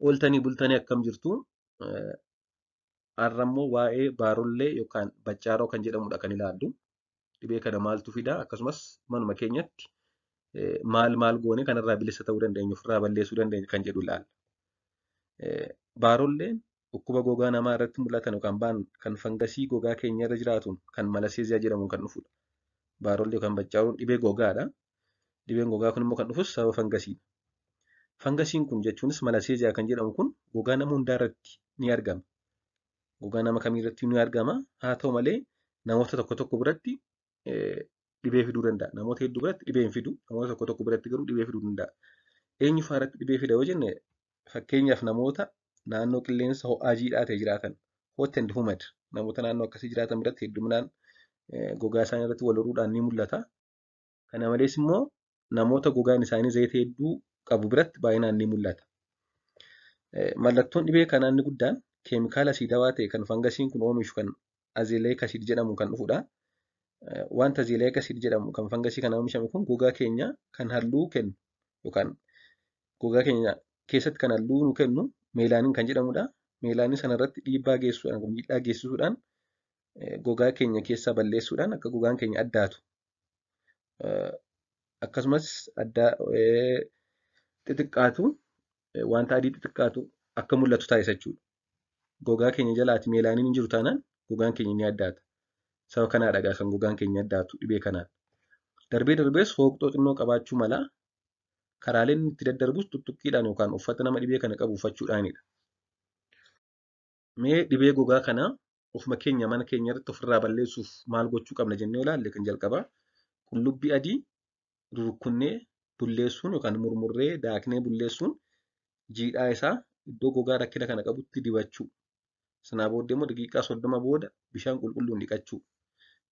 Ooltanii bultanii akkam jirtu? Har'a immoo waa'ee baarollee yookaan baccaaroo kan jedhamudha kan ilaallu. Dhibee kana maaltu fida? Akkasumas manuma keenyatti maal maal goone kanarraa bilisa ta'uu dandeenya, ofirraa balleessuu dandeenya kan jedhu ilaalla. Baarolleen dhukkuba gogaa namaa irratti mul'atan yookaan ba'an kan fangasii gogaa keenya irra jiraatuun kan malaseeziyaa jedhamuun kan dhufudha. Baarollee yookaan baccaaroon dhibee gogaadha. Dhibeen gogaa kun immoo kan dhufus sababa fangasiidha. Fangasiin kun jechuunis malaseeziyaa kan jedhamu kun gogaa nama hundaa irratti ni argama. Gogaa nama kamii irratti ni argama. Haa ta'u malee namoota tokko tokko biratti dhibee fiduu danda'a. Namoota hedduu biratti dhibee hin fidu. Namoota tokko tokko biratti garuu dhibee fiduu danda'a. Eenyu fa'aa irratti dhibee fida yoo jenne, fakkeenyaaf namoota naannoo qilleensa ho'aa jiidhaa ta'e jiraatan, hot and humid, namoota naannoo akkasii jiraatan biratti hedduminaan gogaa isaanii irratti wal horuudhaan ni mul'ata. Kana malees immoo namoota gogaan isaanii zayita hedduu qabu biratti baay'inaan ni mul'ata. Mallattoon dhibee kanaa inni guddaan keemikaala asiidawaa ta'e kan fangasiin kun oomishu kan azelaic acid jedhamu kan dhufudha. Wanta azelaic acid jedhamu kan fangasii kana oomishame kun gogaa keenya kan halluu kennu yookaan gogaa keenya keessatti kan halluu nu kennu melanin kan jedhamudha. Melanin sanarratti dhiibbaa geessuudhaan, miidhaa geessisuudhaan, gogaa keenya keessaa balleessuudhaan akka gogaan keenya addaatu, akkasumas addaa xixiqqaatu, wanta adii xixiqqaatu akka mul'atu taasisa jechuudha. Gogaa keenya jalaati melanin hin jiru taanaan gogaan keenya ni addaata. Sababa kanaadha kan gogaan keenya addaatu dhibee kanaan. Darbee darbees hooqxoo xinnoo qabaachuu mala. Karaaleen itti daddarbus tuttuqqiidhaan yookaan uffata nama dhibee kana qabu uffachuudhaanidha. Mee dhibee gogaa kana ofuma keenya mana keenya irratti ofirraa balleessuuf maal gochuu qabna jennee ilaalle, kan jalqabaa qullubbii adii rurukkunnee bulleessuun yookaan murmurree daaknee bulleessuun jiidhaa isaa iddoo gogaa rakkina kana qabutti dibachuu. Sanaa booddee immoo daqiiqaa 30 booda bishaan qulqulluun dhiqachuu.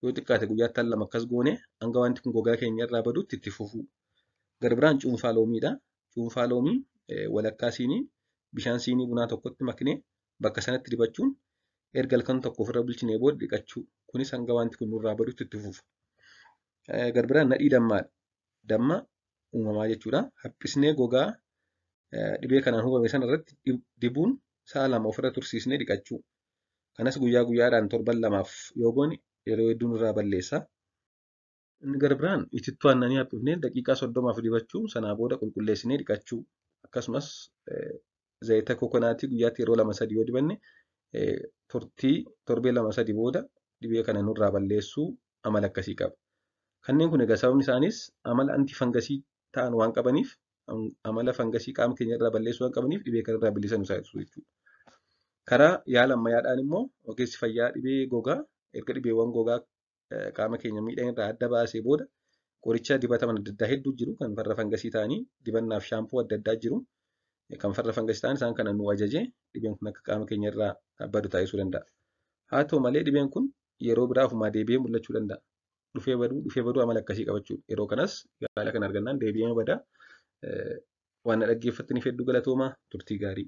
Yoo xiqqaate guyyaatti al lama akkas goone hanga wanti kun gogaa keenya irraa badutti itti fufuu. Gara biraan cuunfaa loomiidha. Cuunfaa loomii walakkaa siinii bishaan siinii bunaa tokkotti maknee bakka sanatti dibachuun erga halkan tokko ofirra bulchinee booda dhiqachuu. Kunis hanga wanti kun nurraa badutti itti fufa. Gara biraan nadhii dammaadha. Damma uumamaa jechuudha. Haphisnee gogaa dhibee kanaan hubame sana irratti dibuun sa'a 2 ofirra tursiisnee dhiqachuu. Kanas guyyaa guyyaadhaan torban 2f yoo goone yeroo hedduu nurraa balleessa. Inni gara biraan itittuu aannanii haphifnee daqiiqaa 30f dibachuu, sanaa booda qulqulleessinee dhiqachuu. Akkasumas zayita kokonaatii guyyaatti yeroo lama sadii yoo dibanne turtii torbee 2-3 booda dhibee kana nurraa balleessuu amala akkasii qaba. Kanneen kun egaa sababni isaanis amala antifangasii ta'an waan qabaniif, amala fangasii qaama keenya irraa balleessuu waan qabaniif, dhibee kanarraa bilisa nu taasisu jechuudha. Karaa yaala ammayyaadhaan immoo ogeessi fayyaa dhibee gogaa erga dhibeewwan gogaa qaama keenya miidhan irraa adda baasee booda qoricha dibataman adda addaa hedduu jiru kan farra fangasii ta'anii, dibannaaf shaampuu adda addaa jiru kan farra fangasii ta'an, isaan kana nu ajajee dhibeen kun akka qaama keenya irraa badu taasisuu danda'a. Haa ta'u malee dhibeen kun yeroo biraa ofumaa deebi'ee mul'achuu danda'a. Dhufee baduu, dhufee baduu amala akkasii qabachuudha. Yeroo kanas yaala kana argannaan deebi'ee bada. Waan na dhaggeeffattaniif hedduu galatoomaa, turtii gaarii.